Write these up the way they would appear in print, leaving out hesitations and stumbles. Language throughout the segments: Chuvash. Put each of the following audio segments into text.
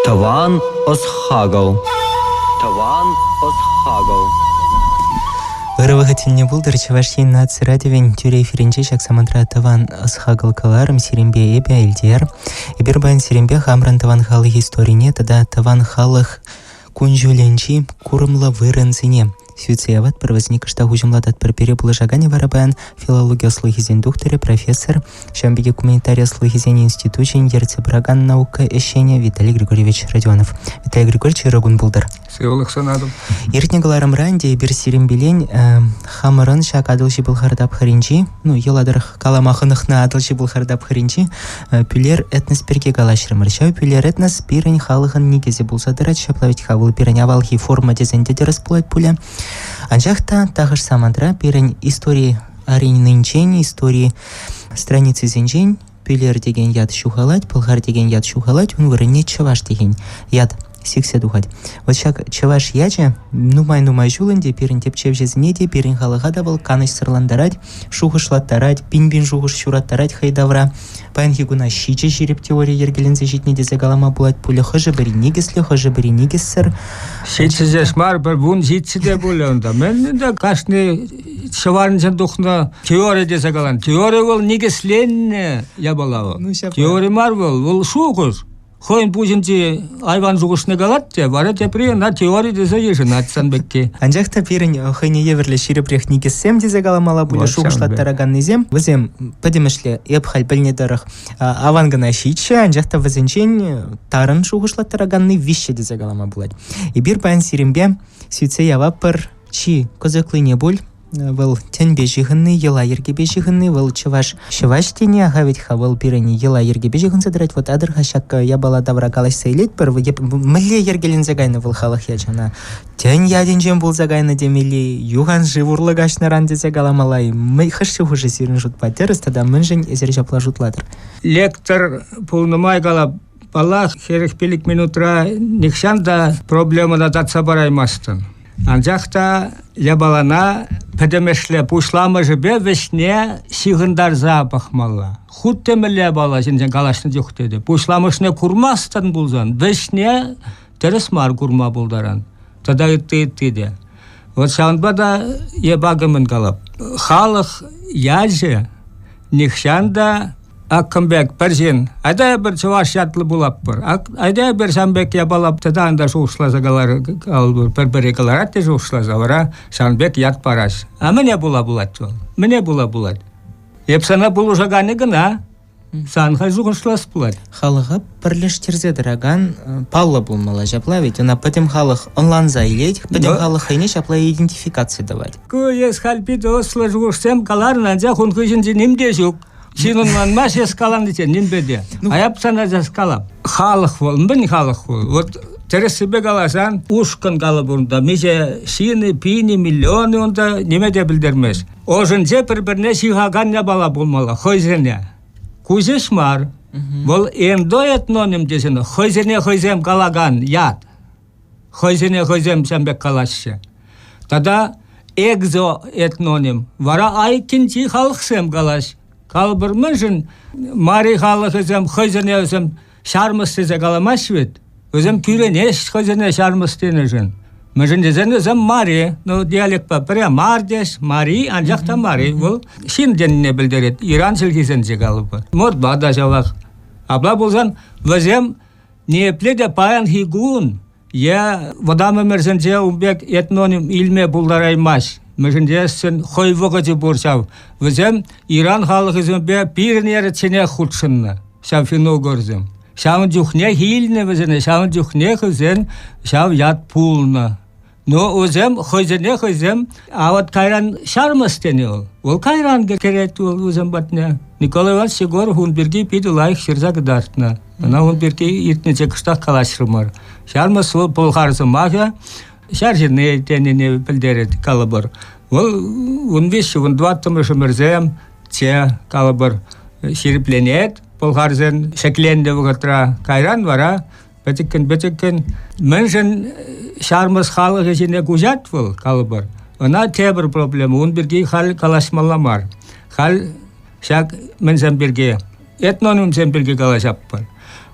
Тӑван ӑс-хакӑл. Тӑван ӑс-хакӑл. Ырӑ вӑхӑт тӗлне пултӑр Чӑваш Ен наци радиовӗн тӳрӗ эфирӗнче ҫак самантра тӑван ӑс-хакӑл кӑларӑм сирӗнпе эпӗ, Элтияр. Эпир паян сирӗнпе хамӑрӑн тӑван халӑх историне тата тӑван халӑх кун-ҫулӗнчи курӑмлӑ вырӑнсене сӳтсе яватпӑр, вӗсене кӑштах уҫӑмлататпӑр. Пире пулӑшаканӗ вара паян филологи ӑслӑхӗсен тухтӑрӗ, профессор, ҫавӑн пекех гуманитари ӑслӑхӗсен институчӗн ертсе пыракан наука ӗҫченӗ Виталий Григорьевич Родионов. Виталий Григорьевич, ырӑ кун пултӑр. Сывлӑх сунатӑп. Иртнӗ кӑларӑмра ӗнтӗ эпир сирӗнпелен хамӑрӑн ҫак Атӑлҫи Пӑлхар тапхӑрӗнчи, ну, йӑла тӑрӑх калама хӑнӑхнӑ Атӑлҫи Пӑлхар тапхӑрӗнчи Пӳлер этнос пирки калаҫрӑмӑр. Ҫав Пӳлер этнос пирӗн халӑхӑн никӗсӗ пулса тӑрать. Ҫапла вӗт-ха вӑл пирӗн авалхи форма тесен те тӗрӗс пулать пулӗ. Анчах та тахӑш самантра пирӗн истори аренинчен, истори страницисенчен Пӳлер текен ят ҫухалать, Пӑлхар текен ят ҫухалать, ун вырӑнне чӑваш текен ят сиксе тухать. Вот ҫак чӑваш ячӗ нумай-нумай ҫул ӗнтӗ пирӗн тӗпчевҫӗсене те, пирӗн халӑха та вӑл канӑҫсӑрлантарать, шухӑшлаттарать, пин-пин шухӑш ҫураттарать хӑй тавра. Паянхи куна ҫичӗ ҫирӗп теори йӗркеленсе ҫитнӗ тесе калама пулать пулӗ. Хӑшӗ-пӗри никӗслӗ, хӑшӗ-пӗри никӗссӗр. Ҫиччӗ ҫеҫ мар, пӗр 17 те пулӗ унта. Мӗн ӗнтӗ кашни ҫӑварӗнчен тухнӑ теори тесе калан. Теори вӑл никӗсленнӗ япала вӑл. Ну, ҫапла. Теори мар вӑл, вӑл шухӑш. Хӑйӗн пуҫӗнчи айван шухӑшне калать те, вара тепри ӑна теори тесе йышӑнать сан пекки. Анчах та пирӗн хӑйне евӗрлӗ ҫирӗпрех никӗссем тесе каламалла пулӗ шухӑшлаттараканнисем. Вӗсем пӗтӗмӗшле эп халь пӗлнӗ тӑрӑх аван кӑна ҫиччӗ, анчах та вӗсенчен тарӑн шухӑшлаттараканни виҫҫӗ тесе калама пулать. Эпир паян сирӗнпе сӳтсе яваппӑр чи кӑсӑклине пуль. Вӑл тӗнпе ҫыхӑнни, йӑла-йӗркепе ҫыхӑнни, вӑл чӑваш ҫӑваҫ тени аха вӗт-ха, вӑл пирӗн йӑла-йӗркепе ҫыхӑнса тӑрать. Вот атӑр-ха ҫак япала тавра калаҫса илетпӗр. Мӗнле йӗркеленсе кайнӑ вӑл халӑх ячӗ ӑна? Тӗн ятӗнчен пулса кайнӑ темелли, юхан шыв урлӑ каҫнӑран тесе каламалла-и? Хӑш шухӑшӗ сирӗн шутпа тӗрӗс тата мӗншӗн эсир ҫапла шутлатӑр? Лектор пулнӑ май калап, паллах, 45 минутра нихҫан та проблемӑна татса параймастӑн. Анчах та япалана пӗтӗмӗшле пуҫламӑшӗпе вӗҫне ҫыхӑнтарса пӑхмалла. Хуть те мӗнле япала ҫинчен калаҫнӑ чухне те пуҫламӑшне курмастӑн пулсан вӗҫне тӗрӗс мар курма пултаран. Тата ытти-ытти те. Вот ҫавӑнпа та эп акӑ мӗн калап. Халӑх ячӗ нихҫан та Аккӑм пек пӗр ҫын, айта эпир чӑваш ятлӑ пулатпӑр, айта эпир ҫавӑн пек япала тата анда шухӑшласа калар, пӗр-пӗри кӑларать те шухӑшласа, вара ҫавӑн пек ят параҫ. А мӗне пула пулать вӑл? Мӗне пула пулать? Эп сана пулӑшаканӗ кӑна. Сан халь шухӑшлас пулать. Халӑха пӗрлештерсе тӑракан паллӑ пулмалла ҫапла ведь ӑна пӗтӗм халӑх ӑнланса илет, пӗтӗм халӑх хӑйне ҫапла идентификаци тӑвать. Ку эс халь питӗ ӑслӑ шухӑшсем каларӑн, анчах ун хыҫӗнче ним те ҫук. Ҫын ӑнланмасть эс каланӑ нимпе те. А эп сана сейчас калап. Халӑх вӑл, мӗн халӑх вӑл? Вот тӗрӗссипе каласан, ушкӑн калӑп унта. Миҫе ҫынӗ, пинӗ, миллионӗ унта ниме те пӗлтермест. Ӑшӗнче пӗр-пӗрне ҫыхакан япала пулмалла хӑйсене. Ку ҫеҫ мар. Вӑл эндоэтноним тесен хӑйсене хӑйсем калакан ят. Хӑйсене хӑйсем ҫам пек калаҫҫӗ. Тата экзоэтноним. Вара айккинчи халӑхсем калаҫ. Калӑпӑр, мӗншӗн мари халӑхӗсем хӑйсене вӗсем ҫармӑс тесе каламаҫҫӗ вӗт. Вӗсем кӳренеҫ хӑйсене ҫармӑс тенӗшӗн. Мӗншӗн тесен вӗсем мари, ну диалектпа пӗре мар теҫ, мари, анчах та мари. Вӑл ҫын тенине пӗлтерет. Иран чӗлхисенче калӑпӑр. Мордва та ҫавах. Апла пулсан вӗсем Ниепле те паянхи кун е вӑтам ӗмӗрсенче ун пек этноним илме пултараймасть. Мӗншӗн тесен хӑй вӑхӑчӗ пур ҫав. Вӗсем Иран халӑхӗсемпе пирӗн эрӗчченех хутшӑннӑ ҫав финно-угорсем. Ҫавӑн чухнех илнӗ вӗсене, ҫавӑн чухнех вӗсен ҫав ят пулнӑ. Ну, вӗсем хӑйсене хӑйсем, а вот кайран ҫармӑс тени вӑл. Вӑл кайран кӗрет вӑл вӗсем патне. Николай Иванович Егоров ун пирки питӗ лайӑх ҫырса кӑтартнӑ. Ӑна ун пирки иртнӗчче кӑштах калаҫрӑмӑр. Ҫармӑс вӑл пӑлхар сӑмахӗ, ҫар ҫынни тенине пӗлтерет, калӑпӑр. Вӑл 15 14 ӗмӗрсем те, калӑпӑр, ҫирӗпленет пӑлхарсен ҫӗкленнӗ вӑхӑтра. Кайран вара Пӗчӗккӗн-пӗчӗккӗн мӗншӗн ҫармӑс халӑхӗ ҫине куҫать вӑл, калӑпӑр, ӑна тепӗр проблема, ун пирки халь калаҫмалла мар. Халь ҫак мӗнсем пирки, этнонимсем пирки калаҫатпӑр.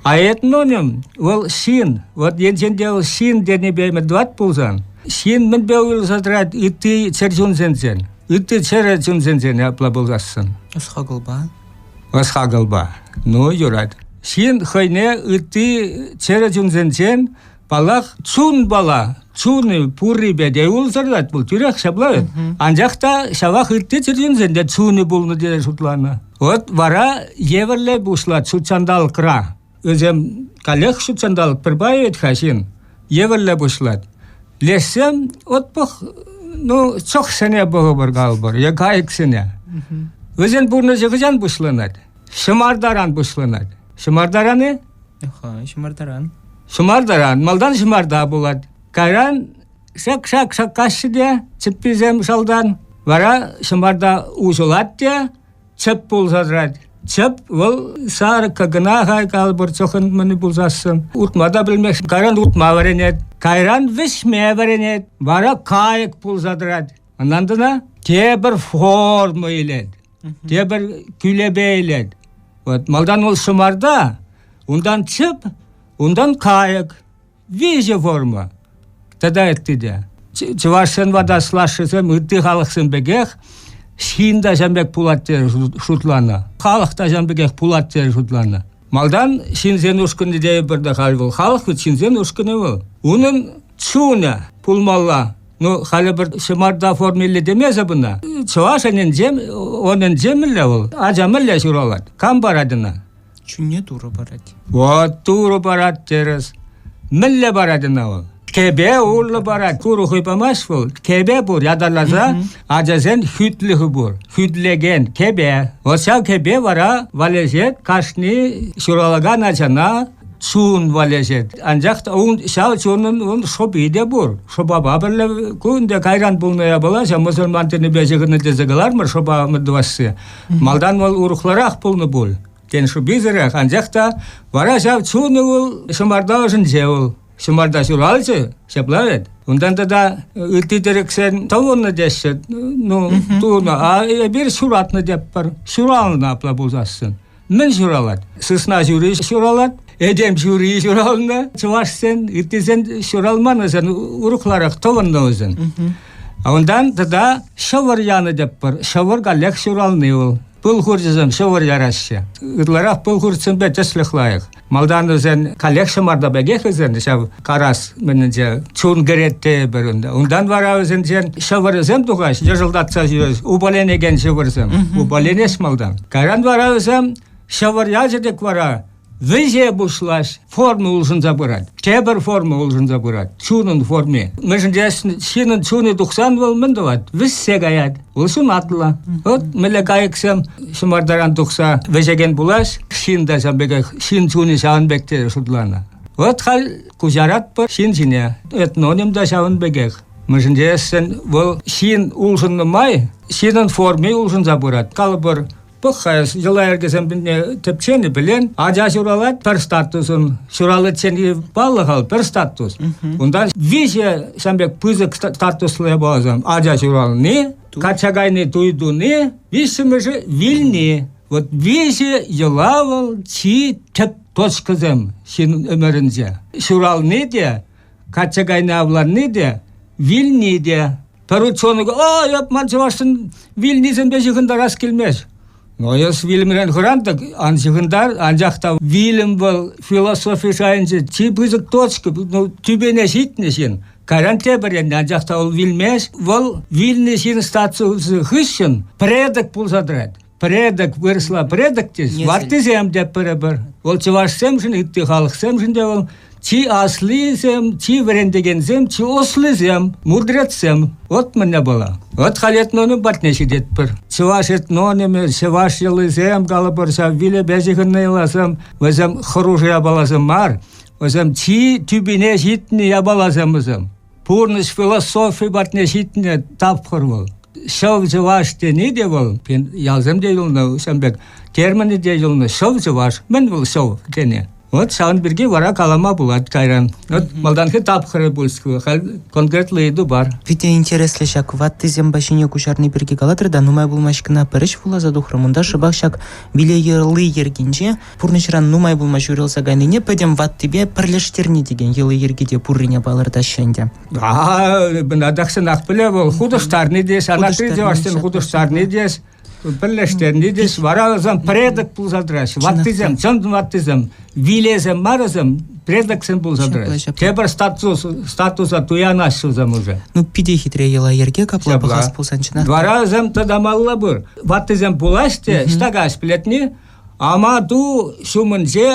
А этноним вӑл ҫын. Вот енчен те вӑл ҫын тенипе тӑвать пулсан, ҫын мӗнпе уйрӑлса тӑрать ытти чӗрчунсенчен? Ытти чӗрӗ чунсенчен апла пулсассӑн. Ӑс-хакӑлпа. Ӑс-хакӑлпа. Ну, юрать. Ҫын хӑйне ытти чӗрӗ чунсенчен, паллах, чунпала, чунӗ пуррипе те улсӑрлать вӑл, тӳрех ҫапла вӗт. Анчах та ҫавах ытти чӗрчунсен те чунӗ пулнӑ тесе шутланӑ. Вот вара евӗрлӗ пуҫлать ҫутҫанталӑкра. Вӗсем каллех ҫутҫанталӑк пӗр пайӗ вӗт-ха ҫын. Евӗрлӗ пуҫлать. Лешсем вот пӑх, ну, чӑхсене пӑхӑпӑр калӑпӑр е кайӑксене. Вӗсен пурнӑҫӗ хӑҫан пуҫланать? Ҫӑмартаран пуҫланать. Ҫӑмартаран-и? Аха, ҫӑмартаран. Ҫӑмартаран. Малтан ҫӑмарта пулать. Кайран шак-шак шаккаҫҫӗ те чӗпписем шалтан. Вара ҫӑмарта уҫӑлать те чӗп пулса тӑрать. Чӗп вӑл сарӑкка кӑна хай калӑпӑр чӑхӑн мӗн пулсассӑн. Утма та пӗлмест. Кайран утма вӗренет. Кайран вӗҫме вӗренет. Вара кайӑк пулса тӑрать. Ӑнлантӑна? Тепӗр форма илет. Тепӗр кӳлепе илет. Вот малтан вӑл ҫӑмарта, унтан чӗп, унтан кайӑк. Виҫӗ форма. Тата ытти те. Чӑвашсен вата аслашшӗсем ытти халӑхсем пекех ҫын та ҫавӑн пек пулать тесе шутланӑ. Халӑх та ҫавӑн пекех пулать тесе шутланӑ. Малтан ҫынсен ушкӑнӗ тейӗпӗр те халь вӑл халӑх вӗт ҫынсен ушкӑнӗ вӑл. Унӑн чунӗ пулмалла. Ну, халӗ пӗр ҫӑмарта формиллӗ темесӗ пына. Чӑваш ӗненче, онӗнче мӗнле вӑл? Ача мӗнле ҫуралать? Кам парать ӑна? Чунне Турӑ парать. Вот Турӑ парать терӗс. Мӗнле парать ӑна вӑл? Кӗпе урлӑ парать. Турӑ хӑй памасть вӑл. Кӗпе пур. Ятарласа ачасен хӳтлӗхӗ пур. Хӳтлекен кӗпе. Вот ҫав кӗпе вара валеҫет кашни ҫуралакан ачана чун валеҫет. Анчах та ун, ҫав чунӑн ун шӑпи те пур. Шӑпапа пӗрле ку ӗнтӗ кайран пулнӑ япала, ҫав мӑсӑльман тӗнӗпе ҫыхӑннӑ тесе калармӑр шӑпа тӑвасси. Малтан вӑл урӑхларах пулнӑ пуль. Тен, шӑписӗрех, анчах та вара ҫав чунӗ вӑл ҫӑмарта ӑшӗнче вӑл. Ҫӑмарта ҫуралчӗ, ҫапла вӗт. Унтан тата ытти тӗрӗксен тӑвӑннӑ теҫҫӗ. Ну, тунӑ. А эпир ҫуратнӑ тетпӗр. Ҫуралнӑ апла пулсассӑн. Мӗн ҫуралать? Сысна ҫури ҫуралать, этем ҫури ҫуралнӑ. Чӑвашсен, ыттисен ҫуралман вӗсен, урӑхларах тӑвӑннӑ вӗсен. Унтан тата ҫӑвӑр янӑ тетпӗр. Ҫӑвӑр каллех ҫурални вӑл. Пыл хурчӗсем ҫӑвӑр яраҫҫӗ. Ытларах пыл хурчӗсемпе тӗслӗх лайӑх. Малтан вӗсен каллех ҫӑмарта пекех вӗсен ҫав карас мӗнӗнче чун кӗрет тейӗпӗр унта. Унтан вара вӗсенчен ҫӑвӑрӗсем тухаҫ, йӑшӑлтатса ҫӳреҫ, упаленекен ҫӑвӑрсем. Упаленес малтан. Кайран вара вӗсем ҫӑвӑр ячӗ тӗк вара Вӗҫе пуҫлаҫ, форма улшӑнса пырать. Тепӗр форма улшӑнса пырать. Чунӑн форми. Мӗншӗн тесен ҫыннӑн чунӗ тухсан вӑл мӗн тӑвать? Вӗҫсе каять. Вӑл ҫунатлӑ. Вот мӗнле кайӑксем ҫӑмартаран тухса вӗҫекен пулаҫ, ҫын та ҫавӑн пекех, ҫын чунӗ ҫавӑн пек те шутланӑ. Вот халь куҫаратпӑр ҫын ҫине. Этноним та ҫавӑн пекех. Мӗншӗн тесен вӑл ҫын улшӑннӑ май ҫыннӑн форми улшӑнса пырать. Калӑпӑр, Пӑх-ха эс, йӑла-йӗркесем тӗпченӗ пӗлен. Ача ҫуралать пӗр статусӑн. Ҫураличченхи паллӑ-ха пӗр статус. Унтан виҫӗ ҫавӑн пек пысӑк статуслӑ япаласем. Ача ҫурални, качча кайни, туй туни, виҫҫӗмӗшӗ вилни. Вот виҫӗ йӑла вӑл чи тӗп точкӑсем ҫын ӗмӗрӗнче. Ҫурални те, качча кайни авланни те, вилни те. Пӗр ученый, а, эп ман чӑвашсен вилнисемпе ҫыхӑнтарас килмест. Но эс вилӗмрен хӑран-тӑк, ан ҫыхӑнтар, анчах та вилӗм вӑл философи шайӗнче чи пысӑк точка, ну, тӳпене ҫитнӗ ҫын. Кайран тепӗр енне, анчах та вӑл вилмест. Вӑл вилнӗ ҫын статусӗ хыҫҫӑн предок пулса тӑрать. Предок, вырӑсла предок тес, ваттисем те пӗрӗпӗр. Вӑл чӑвашсемшӗн, ытти халӑхсемшӗн те вӑл чи аслисем, чи вӗрентекенсем, чи ӑслисем, мудрецсем. Вот мӗнле пала. Вот халь этноним патне ҫитетпӗр. Чӑваш этнонимӗ, чӑваш йӑлисем, калӑпӑр, ҫав вилепе ҫыхӑннӑ йӑласем, вӗсем хӑрушӑ япаласем мар, вӗсем чи тӳпене ҫитнӗ япаласем вӗсем. Пурнӑҫ философи патне ҫитнӗ тапхӑр вӑл. Ҫӑв чӑваш тени те вӑл, ялсем те юлнӑ, ҫавӑн пек терминӗ те юлнӑ, ҫӑв чӑваш. Мӗн вӑл ҫӑв тени? Вот ҫавӑн пирки вара калама пулать кайран. Вот малтанхи тапхӑрӗ пуль халь конкретлӑ ыйту бар. Питӗ интереслӗ ҫак ваттисем ҫине куҫарни пирки калатӑр та нумай пулмасть кӑна пӗр ӗҫ вуласа тухрӑм. Унта шӑпах ҫак виле йӑли-йӗркинче пурнӑҫран нумай пулма ҫурӑлса кайнине пӗтӗм ваттипе пӗрлештерни текен йӑли-йӗрки те пуррине палӑртаҫҫӗ ӗнтӗ. А, тахҫанах пӗле вӑл хутӑштарни те, анатри чӑвашсен хутӑштарни те, пӗрлештерни те, вара вӗсем предок пулса тӑраҫҫӗ. Ваттисем, чӑн ваттисем, вилесем мар вӗсем, предоксем пулса тӑраҫҫӗ. Тепӗр статус, статуса туянаҫҫӗ вӗсем уже. Ну, питӗ хитре йӑла-йӗрке капла пӑхас пулсан чӑнах. Вара вӗсем тытамалла пур. Ваттисем пулаҫ те, ӑҫта каҫ пӗлетни, Амату ҫумӗнче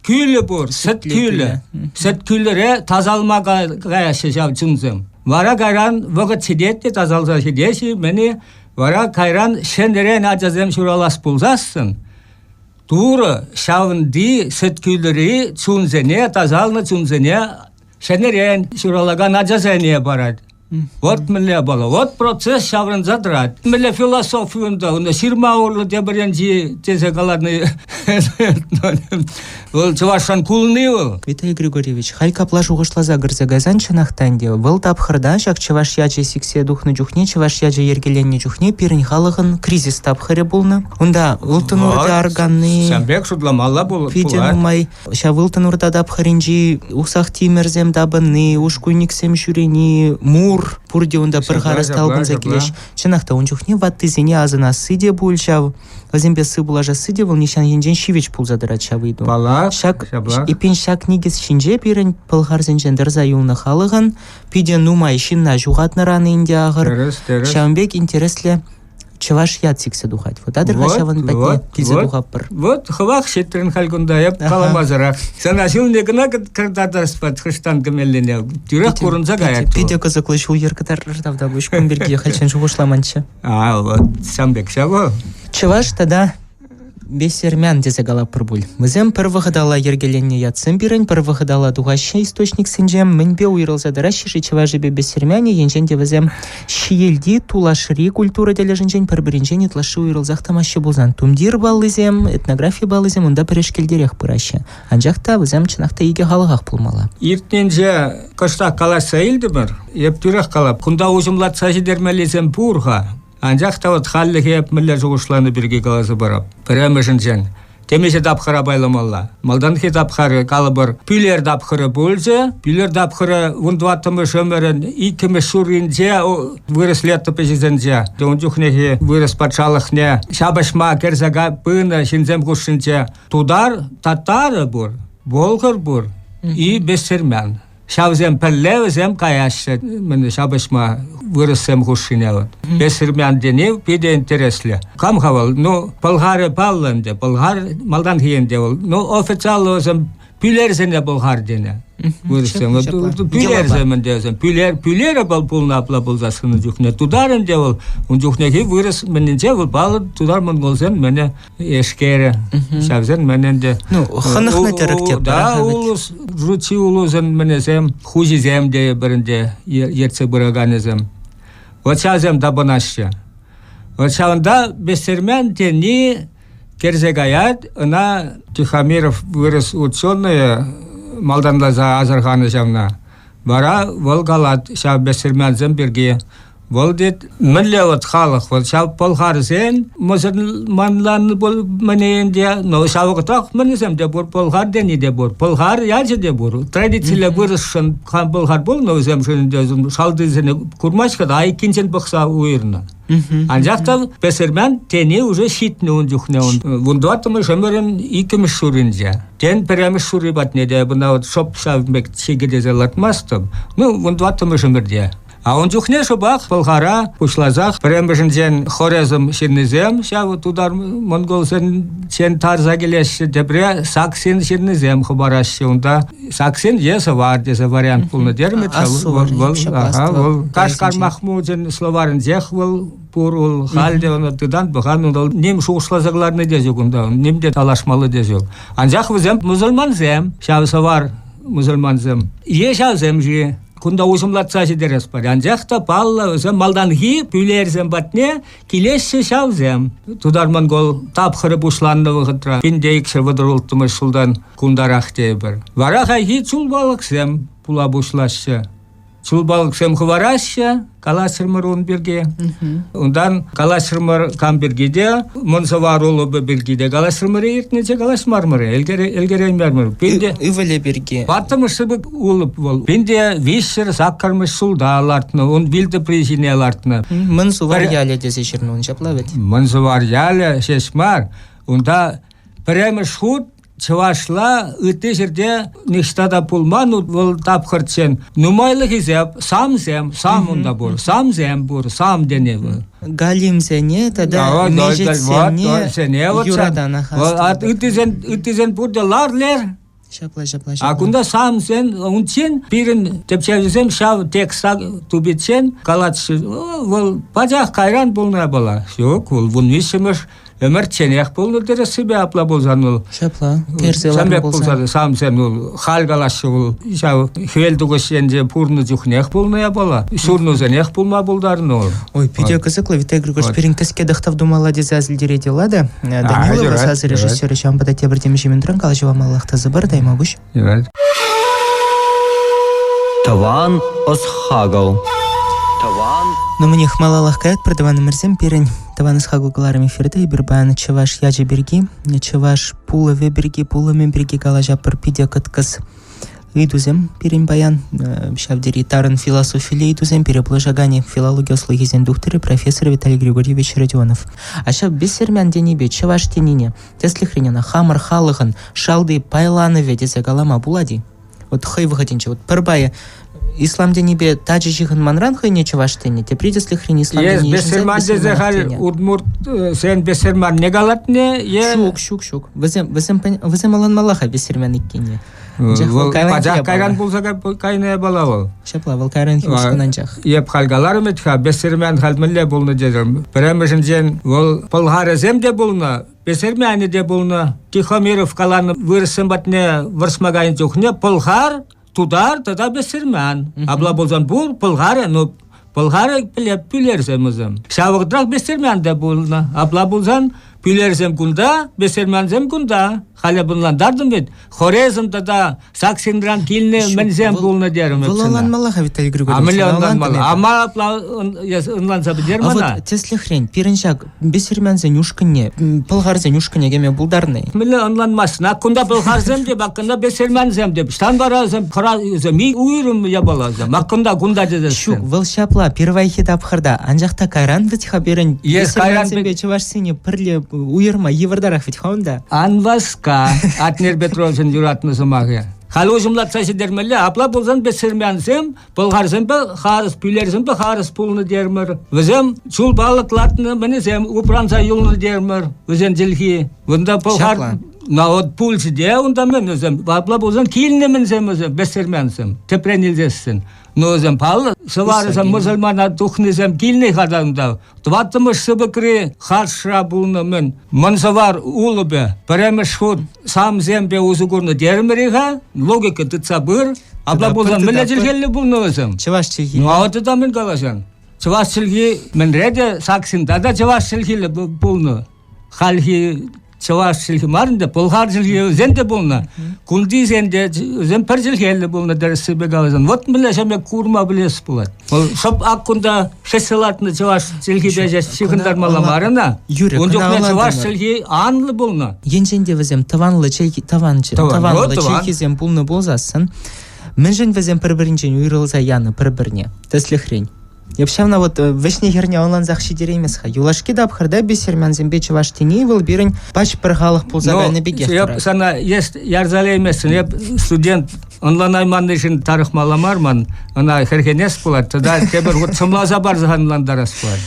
кӳлӗ пур, сӗт кӳлӗ. Сӗт кӳлӗре тасалма каяҫҫӗ ҫав чунсем. Вара кайран вӑхӑт ҫитет те тасалса ҫитеҫ-и, мӗн-и, вара кайран ҫӗнӗрен ачасем ҫуралас пулсассӑн Турӑ ҫавӑнти сӗт кӳлӗри чунсене, тасалнӑ чунсене ҫӗнӗрен ҫуралакан ачасене парать. Вот мӗнле япала. Вот процесс ҫаврӑнса тӑрать. Мӗнле философи унта, унта ҫырма урлӑ тепӗр енчи тесе калани вӑл чӑвашран кулни вӑл. Виталий Григорьевич, халь капла шухӑшласа кӗрсе кайсан чӑнах та ӗнтӗ вӑл тапхӑрта ҫак чӑваш ячӗ сиксе тухнӑ чухне, чӑваш ячӗ йӗркеленнӗ чухне пирӗн халӑхӑн кризис тапхӑрӗ пулнӑ. Унта ылтӑн урта арканни. Ҫавӑн пек шутламалла пулать. Питӗ нумай Ҫав ылтӑн урта тапхӑрӗнчи усах тимӗрсем тапӑнни, ушкуйниксем ҫӳрени, мур пурте унта пӗр харӑс талпӑнса килеҫ. Чӑнах та ун чухне ваттисене асӑнасси те пуль ҫав. Вӗсемпе сывпуллашасси те вӑл нихҫан енчен ҫивӗч пулса тӑрать ҫав ыйту. Паллах, ҫак, эппин ҫак никӗс ҫинче пирӗн пӑлхарсенчен тӑрса юлнӑ халӑхӑн питӗ нумай ҫынна ҫухатнӑран ӗнтӗ ахӑр. Тӗрӗс, тӗрӗс. Ҫавӑн пек интереслӗ чӑваш ят сиксе тухать. Вот атӑр-ха ҫавӑн патне килсе тухаппӑр. Вот хӑвах ҫитрӗн халь кунта, эп каламасӑрах. Сана ҫулне кӑна кӑтартас хӑштан кӗмеллине. Тӳрех курӑнса каять. Питӗ кӑсӑклӑ ҫул-йӗр кӑтартӑр тавтапуҫ кун пирки хальччен шухӑшламанччӗ. А, вот ҫавӑн пек ҫавӑ. Чӑваш тата Бесермян тесе калатпӑр пуль. Вӗсем пӗр вӑхӑталла йӗркеленнӗ ятсем пирӗн пӗр вӑхӑталла тухаҫҫӗ источниксенче. Мӗнпе уйрӑлса тӑраҫҫӗ-ши чӑвашӗпе бесермяне, енчен те вӗсем ҫиелти тулашри культура тӗлӗшӗнчен пӗр-пӗринчен ытлашши уйрӑлсах тӑмаҫҫӗ пулсан тумтир паллисем, этнографи паллисем унта пӗрешкелтерех пыраҫҫӗ. Анчах та вӗсем чӑнах та икӗ халӑхах пулмалла. Иртнинче кӑштах калаҫса илтӗмӗр. Эп тӳрех калап, кунта уҫӑмлатса ҫитермеллисем пур-ха. Анчах та вот хальлӗхе эп мӗнле шухӑшланӑ пирки каласа парап. Пӗрремӗшӗнчен, темиҫе тапхӑра пайламалла. Малтанхи тапхӑрӗ, калӑпӑр, Пӳлер тапхӑрӗ пулчӗ. Пӳлер тапхӑрӗ вунтӑваттӑмӗш ӗмӗрӗн иккӗмӗш ҫурринче вырӑс летопиҫӗсенче, ун чухнехи вырӑс патшалӑхне ҫапӑҫма кӗрсе пынӑ ҫынсем хушшинче тутар, татарӗ пур, болгар пур и бессермян. Ҫавсем пӗрле вӗсем каяҫҫӗ мӗн ҫапӑҫма вырӑссем хушшине вот. Бесермян тени питӗ интереслӗ. Кам-ха вӑл? Ну, пӑлхарӗ паллӑ ӗнтӗ. Пӑлхар малтанхи ӗнтӗ вӑл. Ну, официаллӑ вӗсем пӳлерсене пӑлхар тенӗ. Вырӑссем. Пӳлерсем ӗнтӗ вӗсем. Пӳлер, пӳлерӗ вӑл пулнӑ апла пулса сӑнӑ чухне. Тутар ӗнтӗ вӑл. Ун чухнехи вырӑс мӗнӗнче вӑл паллӑ тутар-монголсен мӗнӗ эшкерӗ. Ҫавсен мӗн ӗнтӗ. Ну, хӑнӑхнӑ тӗрӗк те Да, улус, жучи улусӑн мӗнӗсем, хуҫисем те пӗр ӗнтӗ ертсе пыраканӗсем. Вот ҫавсем тапӑнаҫҫӗ. Вот ҫавӑнта бесермен тени кӗрсе каять, ӑна Тихомиров вырӑс ученые малтанласа асӑрханӑ ҫавна. Вара вӑл калать ҫав бесерменсем пирки Вӑл тет, мӗнле вот халӑх, вӑл ҫав пӑлхарсен мӑсӑлманланнӑ мӗне ӗнтӗ, но ҫав вӑхӑтрах мӗнӗсем те пур, пӑлхар тени те пур, пӑлхар ячӗ те пур. Традицилле вырӑсшӑн кам пӑлхар пулнӑ, вӗсемшӗн ӗнтӗ шалтисене курмасть-ха та, айккинчен пӑхса уйӑрнӑ. Анчах та бесермен тени уже ҫитнӗ ун чухне. Вунтӑваттӑмӗш ӗмӗрӗн иккӗмӗш ҫурринче. Тен, пӗрремӗш ҫурри патне те бына вот шӑп ҫав пек чикӗ тесе лартмастӑп. Ну, вунтӑваттӑмӗш ӗмӗрте. А ун чухне шӑпах Пӑлхара пуҫласах пӗрремӗшӗнчен Хорезм ҫыннисем ҫав тутар-монголсенчен тарса килеҫҫӗ, тепре саксин ҫыннисем хӑпараҫҫӗ унта. Саксин е сӑвар тесе вариант пулнӑ терӗм. Вӑл, ага, вӑл Кашкар Махмучӗн словарӗнчех вӑл пур ул. Халь те ӑна тытан пӑхан, унта ним шухӑшласа кӑларни те ҫук унта, ним те талашмалли те ҫук. Анчах вӗсем мусульмансем, ҫав сӑвар мусульмансем. Е ҫавсем-ши? Кунта уҫӑмлатса ҫитерес пар. Анчах та паллӑ, вӗсем малтанхи пӳлерсем патне килеҫҫӗ ҫавсем. Тутар-монгол тапхӑрӗ пуҫланнӑ вӑхӑтра 1236 ҫултан кунтарах тейӗпӗр. Вара хайхи чулпалӑксем пула пуҫлаҫҫӗ. Чулпалӑксем хӑвараҫҫӗ, калаҫрӑмӑр ун пирки. Унтан калаҫрӑмӑр кам пирки те, Мӑн Сӑвар улӑпӗ пирки те калаҫрӑмӑр иртнӗччӗ, калаҫмарӑмӑр, ӗлкӗреймерӗмӗр. Пинте Ывӑлӗ пирки. Ваттӑмӗш сыпӑк улӑп вӑл. Пинте виҫҫӗр саккӑрмӗш ҫулта лартнӑ, ун вилтӑпри ҫине лартнӑ. Мӑн Сувар ялӗ тесе ҫырнӑ ун ҫапла вӗт? Мӑн Сувар ялӗ ҫеҫ мар, унта пӗрремӗш хут чӑвашла ытти ҫӗрте ниҫта та пулман вӑл тапхӑрччен. Нумайлӑ хисеп, самсем, сам унта пур, самсем пур, сам тени вӑл. Галимсене тата мечетсене юратанӑ Ыттисен, ыттисен пурте лар-лер. Ҫапла, ҫапла, ҫапла. А кунта самсен, унччен пирӗн тӗпчевҫӗсем ҫав текста тупиччен калатчӗ, вӑл пачах кайран пулнӑ япала. Ҫук, вӑл вунвиҫҫӗмӗш Ӗмӗрчченех пулнӑ тӗрӗссипе апла пулсан вӑл. Ҫапла, кӗрсе ларнӑ пулсан. Самсем вӑл халь калаҫҫӗ вӑл ҫав хӗвел тухӑҫ енче пурнӑ чухнех пулнӑ япала. Ҫурнусенех пулма пултарнӑ вӑл. Ой, питӗ кӑсӑклӑ, Виталий Григорьевич, пирӗн кӗске тӑхтав тумалла тесе асилтерет Лада. Данилова сасӑ режиссерӗ ҫавӑнпа та тепӗр темиҫе минутран калаҫӑва малаллах тӑсӑпӑр, тайма пуҫ. Юрать. Тӑван ӑс-хакӑл. Тӑван. Ну, мӗнех, малаллах каятпӑр, тӑванӑмӑрсем, пирӗн тӑван ӑс-хакӑл кӑларӑм эфирте эпир паян чӑваш ячӗ пирки, чӑваш пулӑвӗ пирки, пулӑмӗ пирки калаҫатпӑр. Питӗ кӑткӑс ыйтусем пирӗн паян. Ҫав тери тарӑн философилле ыйтусем пире пулӑшаканӗ филологи ӑслӑхӗсен тухтӑрӗ профессор Виталий Григорьевич Родионов. А ҫав бессермян тенипе чӑваш тенине Тӗслӗхрен ӑна хамӑр халӑхӑн шалти пайланӑвӗ тесе калама пулать-и? Вот хӑй вӑхӑтӗнче вот пӗр пайӗ ислам тӗнӗпе тачӑ ҫыхӑнманран хӑйне чӑваш тенӗ, тепри тӗслӗхрен ислам Ес тӗнне бесерман тесе халь удмурт сен бесерманне калатне е Ҫук, ҫук, ҫук. Вӗсем вӗсем вӗсем ӑнланмалла-ха бесерман иккенне. Вӑл пачах кайран пулса кайнӑ япала вӑл. Ҫапла, вӑл кайранхи ушкӑн анчах. Эп халь каларӑм вӗт-ха, бесермян халь мӗнле пулнӑ тетӗм. Пӗрремӗшӗнчен вӑл пӑлхарӗсем те пулнӑ, бесермянӗ те пулнӑ. Тихомиров каланӑ вырӑссем патне вӑрҫма кайнӑ чухне пӑлхар, тутар тата бесермян. Апла пулсан пур пӑлхарӗ, ну пӑлхарӗ пӳлерсем вӗсем. Ҫав вӑхӑтрах бесермян та пулнӑ. Апла пулсан пӳлерсем кунта, бесермянсем кунта. Халӗ ӑнлантартӑм вӗт, Хорезм тата Саксинран килнӗ мӗнсем пулнӑ терӗм. Вӑл ӑнланмалла-ха, Виталий Григорьевич. А мӗнле ӑнланмалла? Ама апла ӑнланса пӗтер мана. Вот тӗслӗхрен, пирӗн ҫак бесермянсен ушкӑнне, пӑлхарсен ушкӑнне кӗме пултарнӑ. Мӗнле ӑнланмастӑн? Ак кунта пӑлхарсем те, аккунта бесермянсем те. Ҫтан вара вӗсем хӑра уйрӑм япаласем. Аккунта кунта тесе. Ҫук, вӑл ҫапла пирвайхи тапхӑрта. Анчах та кайран вӗт-ха пирӗн бесермянсемпе чӑвашсене пӗрле уйӑрма йывӑртарах вӗт-ха унта. Ан васка, Атнер Петровичӑн юратнӑ сӑмахӗ. Халь уҫӑмлатса ҫитермелле. Апла пулсан бесермянсем пӑлхарсемпе харӑс, пӳлерсемпе харӑс пулнӑ термӗр. Вӗсем чул палӑк лартнӑ мӗнӗсем упранса юлнӑ термӗр. Вӗсен чӗлхи. Унта пӑлхар На вот пулчӗ те унта мӗн вӗсем. Апла пулсан килнӗ мӗнсем вӗсем, бесермянсем, тӗпрен илсессӗн. Ну, вӗсем паллӑ, сӑварӗсем мӑсӑльмана тухнисем килнӗ-ха та унта. Тӑваттӑмӗш сыпӑкри хашра пулнӑ-мӗн. Мӑн сӑвар улӑпӗ пӗрремӗш хут самсемпе усӑ курнӑ терӗмӗр-и-ха? Логика тытса пыр. Апла пулсан мӗнле чӗлхеллӗ пулнӑ вӗсем? Чӑваш чӗлхи. Ну, а вот это мӗн калаҫан? Чӑваш чӗлхи мӗнре те Саксинта та чӑваш чӗлхиллӗ пулнӑ. Хальхи чӑваш чӗлхи мар ӗнтӗ, пӑлхар чӗлхи вӗсен те пулнӑ. Кунтисен те вӗсем пӗр чӗлхеллӗ пулнӑ тӗрӗссипе каласан. Вот мӗнле ҫемье курма пӗлес пулать. Вӑл шӑп ак кунта хӗссе лартнӑ чӑваш чӗлхипе ҫеҫ ҫыхӑнтармалла мар ӑна. Юрӗ, Ун чухне чӑваш чӗлхи анлӑ пулнӑ. Енчен те вӗсем тӑванлӑ чӗлхи тӑван тӑванлӑ чӗлхисем пулнӑ пулсассӑн, мӗншӗн вӗсем пӗр-пӗринчен уйрӑлса янӑ пӗр-пӗрне? Тӗслӗхрен, Эп ҫавна вот вӗҫне-хӗрне ӑнлансах ҫитереймес-ха. Юлашки тапхӑрта бесермянсемпе чӑваш тени вӑл пирӗн пач пӗр халӑх пулса кайнӑ пекех Эп сана есть ярса илейместӗн. Эп студент ӑнланайманнишӗн тарӑхмалла мар ман. Ӑна хӗрхенес пулать. Тата тепӗр хут сӑмласа парса ӑнлантарас пулать.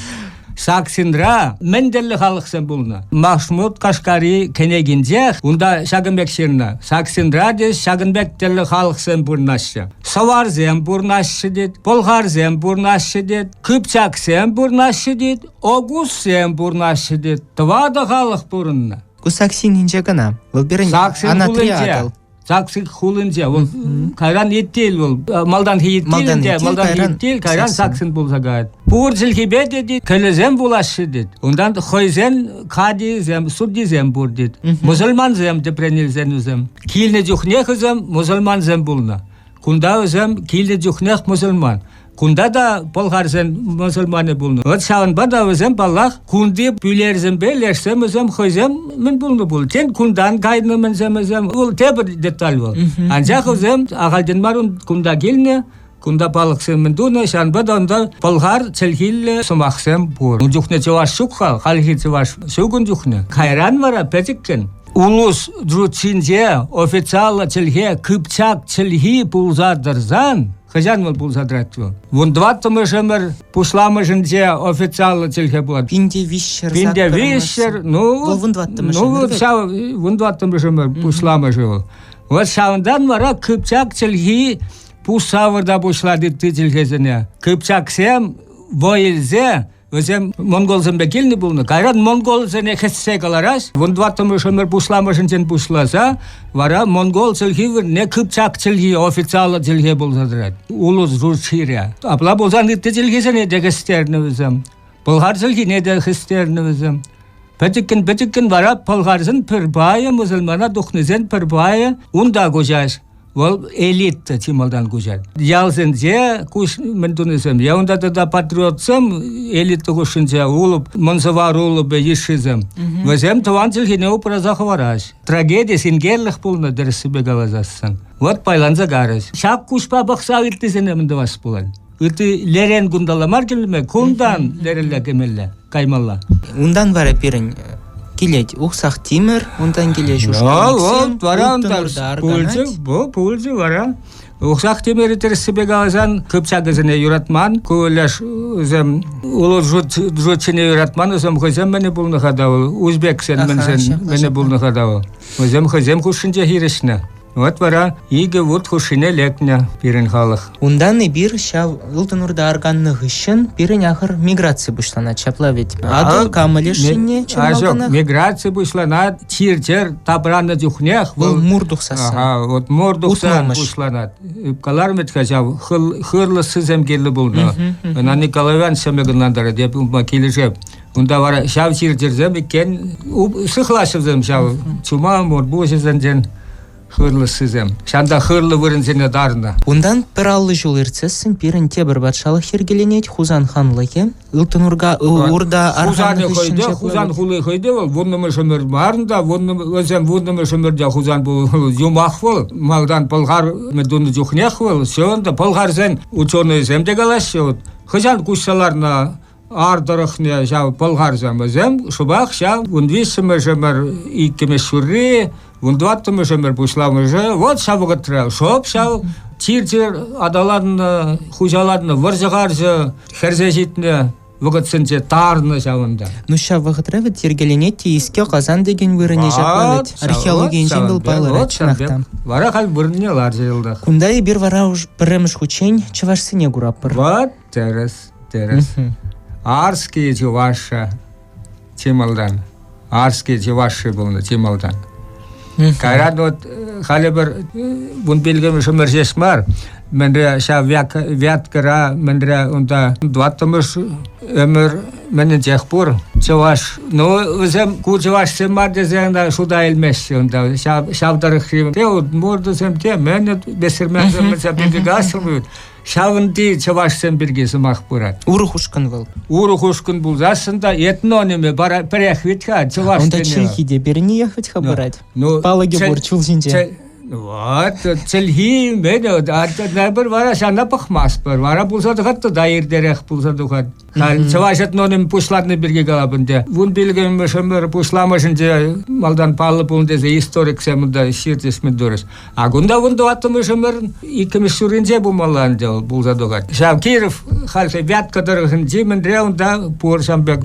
Саксинра мӗн тӗрлӗ халӑхсем пулнӑ. Махмуд Кашкари кӗнекинчех унта ҫакӑн пек ҫырнӑ. Саксинра те ҫакӑн пек тӗрлӗ халӑхсем пурӑнаҫҫӗ. Сӑварсем пурӑнаҫҫӗ тет, пӑлхарсем пурӑнаҫҫӗ тет, кыпчаксем пурӑнаҫҫӗ тет, огузсем пурӑнаҫҫӗ тет. Тӑватӑ халӑх пурӑннӑ. Ку Саксин инҫе кӑна. Вӑл пирӗн Саксин Анатри хулинче. Атӑл. Саксик хулинче. Вӑл кайран Еттел вӑл. Малтанхи Еттел ӗнтӗ, малтанхи Еттел, кайран Саксин пулса каять. Пур чӗлхепе те тет, кӗлӗсем пулаҫҫӗ тет. Унтан хӑйсен кадисем, судьисем пур тет. Мусульмансем тӗпрен илсен вӗсем. Килнӗ чухнех вӗсем мусульмансем пулнӑ. Кунта вӗсем килнӗ чухнех мусульман. Кунта та пӑлхарсен мӑсӑлманӗ пулнӑ. Вот ҫавӑнпа та вӗсем, паллах, кунти пӳлерсемпе лешсем вӗсем хӑйсем мӗн пулнӑ пуль. Тен, кунтан кайнӑ мӗнсем вӗсем. Вӑл тепӗр деталь вӑл. Анчах вӗсем ахальтен мар кунта килнӗ, кунта палӑксем мӗн тунӑ, ҫавӑнпа та унта пӑлхар чӗлхиллӗ сӑмахсем пур. Ун чухне чӑваш ҫук-ха, хальхи чӑваш ҫук ун чухне. Кайран вара пӗчӗккӗн улус ҫинче официаллӑ чӗлхе кыпчак чӗлхи пулса тӑрсан Хӑҫан вӑл пулса тӑрать вӑл? Вунтӑваттӑмӗш ӗмӗр пуҫламӑшӗнче официаллӑ чӗлхе пулать. 1300 1300, ну, вӑл вунтӑваттӑмӗш ну, ӗмӗр. ҫав вунтӑваттӑмӗш ӗмӗр пуҫламӑшӗ вӑл. Вот ҫавӑнтан вара кыпчак чӗлхи пусса вырта пуҫлать ытти чӗлхесене. Кыпчаксем вӑй илсе Вӗсем монголсемпе килнӗ пулнӑ. Кайран монголсене хӗссе кӑларас. Вунтӑваттӑмӗш ӗмӗр пуҫламӑшӗнчен пуҫласа вара монгол чӗлхи вырӑнне кыпчак чӗлхи официаллӑ чӗлхе пулса тӑрать. Улус Журчире. Апла пулсан ытти чӗлхесене те хӗстернӗ вӗсем. Пӑлхар чӗлхине те хӗстернӗ вӗсем. Пӗчӗккӗн-пӗчӗккӗн вара пӑлхарсен пӗр пайӗ, мӑсӑльмана тухнисен пӗр пайӗ унта куҫаҫ. Вӑл элита чи малтан куҫать. Ялсенче куҫ мӗн тунисем, е унта тата патриотсем элита хушшинче улӑп, Мӑн Сӑвар улӑпӗ йышшисем. Вӗсем тӑван чӗлхене упраса хӑвараҫ. Трагеди, синкерлӗх пулнӑ тӗрӗссипе каласассӑн. Вот пайланса карӗҫ. Ҫак куҫпа пӑхса ыттисене мӗн тӑвас пулать? Ытти лерен кунталла мар килме, кунтан лерелле кӗмелле, каймалла. Унтан вара пирӗн килет Ухсах Тимӗр, унтан килет Ушкӑнниксем, вара унтан пулчӗ, пулчӗ вара. Ухсах Тимӗрӗ тӗрӗссипе каласан, кыпчакӗсене юратман, ку леш вӗсем улӑш юратман, вӗсем хӑйсем мӗне пулнӑ-ха та вӑл, узбексен мӗнсен мӗне пулнӑ-ха та вӑл. Вӗсем хӑйсем хушшинче хирӗҫнӗ. Вот вара икӗ вут хушшине лекнӗ пирӗн халӑх. Унтан эпир ҫав Ылтӑн Урта арканнӑ хыҫҫӑн пирӗн ахӑр миграци пуҫланать ҫапла ведь. Атӑл камӑ лешшине чӑн малтанах? Миграци пуҫланать чир-чӗр тапраннӑ чухнех. Вӑл мур тухсассӑн. Ага, вот мур тухсан пуҫланать. Каларӑм вӗт-ха ҫав хырлӑссисем кирлӗ пулнӑ. Ӑна Николай Иванович ҫӗмӗ кӑнлантарать, эп унпа килӗшеп. Унта вара ҫав чир-чӗрсем иккен сыхлаҫҫӗ вӗсем ҫав чума, мур пуҫӗсенчен хырлӑссисем. Ҫанта хырлӑ вырӑнсене тарнӑ. Унтан пӗр 50 ҫул иртсессӗн пирӗн тепӗр патшалӑх йӗркеленет, Хусан ханлӑхӗ. Ылтӑн Урга Урта Хусанӗ хӑй те, Хусан хули хӑй те вӑл вуннӑмӗш ӗмӗр мар та, вӗсем вуннӑмӗш ӗмӗрте Хусан юмах вӑл. Малтан пӑлхар тунӑ чухнех вӑл, все ӗнтӗ пӑлхарсен ученӑйсем те калаҫҫӗ. Вот хӑҫан куҫса ларнӑ ар тӑрӑхне ҫав пӑлхарсем вӗсем шӑпах ҫав вунвиҫҫӗмӗш ӗмӗр иккӗмӗш ҫурри, вунтӑваттӑмӗш ӗмӗр пуҫламӑшӗ вот ҫав вӑхӑтра шӑп ҫав чир-чӗр аталаннӑ, хуҫаланнӑ, вӑрҫӑ-харҫӑ хӗрсе ҫитнӗ вӑхӑтсенче тарнӑ ҫавӑнта. Ну ҫав вӑхӑтра вӗт йӗркеленет те Иске Казан текен вырӑнӗ ҫапла вӗт. Археологийӗнчен вӑл палӑрать чӑнах та. Вара халь вырӑнне ларчӗ йӑлтах. Кунта эпир вара уж пӗрремӗш хутчен чӑвашсене куратпӑр. Вот тӗрӗс. Тӗрӗс. Арский чуваша чи малтан. Арский чуваши пулнӑ чи малтан. Кайран вот халӗ пӗр вунпиллӗкмӗш ӗмӗр ҫеҫ мар, мӗнре ҫав Вяткӑра, мӗнре унта тӑваттӑмӗш ӗмӗр мӗнӗнчех пур чӑваш. Ну, вӗсем ку чӑвашсем мар тесе ӑна шута илмеҫҫӗ унта. Ҫав, ҫав тӑрӑхри те удмуртсем, те мӗн бесерменсем, мӗнсем пирки калаҫрӑм Ҫавӑнти чӑвашсем пирки сӑмах пырать. Урӑх ушкӑн вӑл. Урӑх ушкӑн пулсассӑн та этнонимӗ пӗрех вӗт-ха чӑваш Унта чӗлхи те пирӗнниех вӗт-ха пырать. Ну, Палӑкӗ пур чул ҫинче. Вот, чӗлхи мӗн, пӗр вара ҫавна пӑхмастпӑр. Вара пулса тухать та иртерех пулса тухать. Халь чӑваш этноним пуҫланнӑ пирки калап ӗнтӗ. Вунпиллӗкмӗш ӗмӗр пуҫламӑшӗнче малтан паллӑ пулнӑ тесе историксем унта ҫырчӗҫ мӗн турӗҫ. А кунта вунтӑваттӑмӗш ӗмӗр иккӗмӗш ҫурринче пулмалла ӗнтӗ вӑл пулса тухать. Ҫав Киров хальхи Вятка тӑрӑхӗнчи мӗнре унта пур ҫам пек.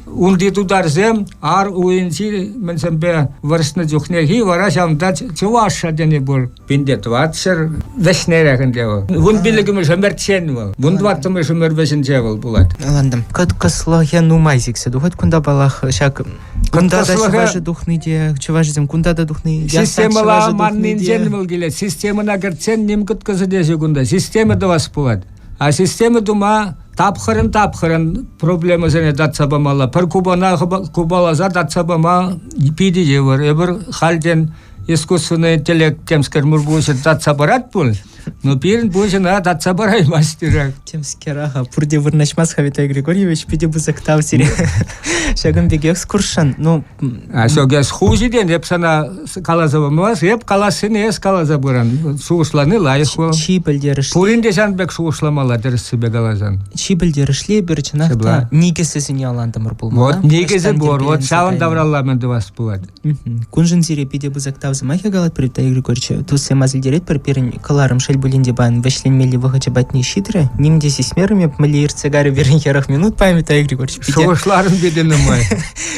Унти тутарсем ар уйӗнчи мӗнсемпе вӑрҫнӑ чухнехи вара ҫавӑнта чӑвашша тени пур. Пинте тӑватҫӗр вӗҫнерех ӗнтӗ вӑл. 15-мӗш ӗмӗрччен вӑл. 14-мӗш ӗмӗр вӗҫӗнче вӑл пулать. Ӑнлантӑм. Кӑткӑслӑхӗ нумай сиксе тухать кунта паллах. Ҫак кунта та чӑвашӗ тухни те, чӑвашӗсем кунта та тухни, Системӑла маннинчен вӑл килет. Системӑна кӗртсен ним кӑткӑсӗ те ҫук унта. Система тӑвас пулать. А система тума тапхӑрӑн-тапхӑрӑн проблемӑсене татса памалла. Пӗр купана купаласа татса пама питӗ йывӑр. Эпир хальтен искусственный интеллект темскер мурпуҫӗ татса парать пуль, но пирӗн пуҫ ӑна татса параймасть тӳрех. Темскер, аха, пурте вырнаҫмасть-ха Виталий Григорьевич, питӗ пысӑк тав сире. Ҫакӑн пек экскурсшӑн, ну... А ҫок эс ху ҫитен, эп сана каласа памас, эп калассине эс каласа пыран. Шухӑшлани лайӑх вӑл. Чи пӗлтерӗшли... Пурин те ҫавӑн пек шухӑшламалла тӗрӗссипе каласан. Чи пӗлтерӗшли эпир чӑнах та никӗсӗсене ӑнлантӑмӑр пулмалла. Вот никӗсӗ пур, вот ҫавӑн тавралла мӗн тӑвас пулать. Куншӑн сире питӗ пысӑк тав сӑмахӗ калатпӑр, Виталий Григорьевич. Туссем аса илтеретпӗр, пирӗн кӑларӑм шел пулин те паян вӗҫленмелли вӑхӑчӗ патне ҫитрӗ. Ним те сисмерӗм эп, мӗнле иртсе кайрӗ пирӗн 40 минут паян, Виталий Григорьевич. Питӗ... Шухӑшларӑм питӗ нумай.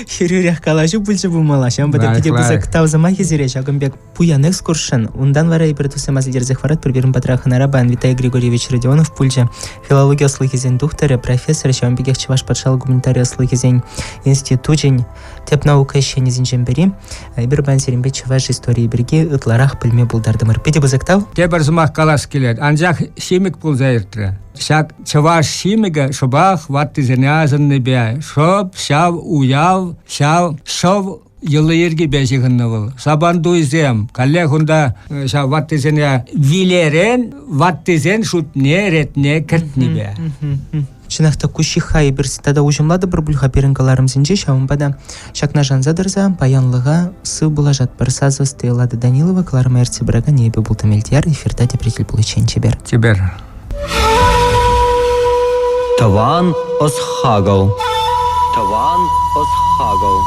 Хӗрӳрех калаҫу пулчӗ пулмалла. Ҫавӑнпа та питӗ пысӑк тав сӑмахӗ сире ҫакӑн пек пуян экскурсшӑн. Унтан вара эпир туссем аса илтерсех хӑваратпӑр. Пирӗн патра хӑнара паян Виталий Григорьевич Родионов пулчӗ. Филологи ӑслӑхӗсен тухтӑрӗ, профессор, ҫавӑн пекех Чӑваш патшалӑх гуманитари ӑслӑхӗсен институчӗн Тӗп наука ӗҫченӗсенчен пӗри эпир паян сирӗнпе чӑваш историйӗ пирки ытларах пӗлме пултартӑмӑр. Питӗ пысӑк тав. Тепӗр сӑмах калас килет. Анчах ҫимӗк пулса иртрӗ. Ҫак чӑваш ҫимӗкӗ шӑпах ваттисене асӑннипе, шӑп ҫав уяв, ҫав шӑв йӑли-йӗркипе ҫыхӑннӑ вӑл. Сабантуйсем, каллех унта ҫав ваттисене вилерен ваттисен шутне, ретне кӗртнипе. Чӑнах та ку ҫыхха эпир тата уҫӑмлатӑпӑр пуль-ха пирӗн кӑларӑмсенче, ҫавӑнпа та ҫакна шанса тӑрса паянлӑха сыв пулашатпӑр. Сасӑ ӑсти Лада Данилова кӑларӑма ертсе пыракан эпӗ пултӑм Элтияр эфирта тепре тӗл пуличчен чипер. Чипер. Тӑван ӑс-хакӑл. Тӑван ӑс-хакӑл.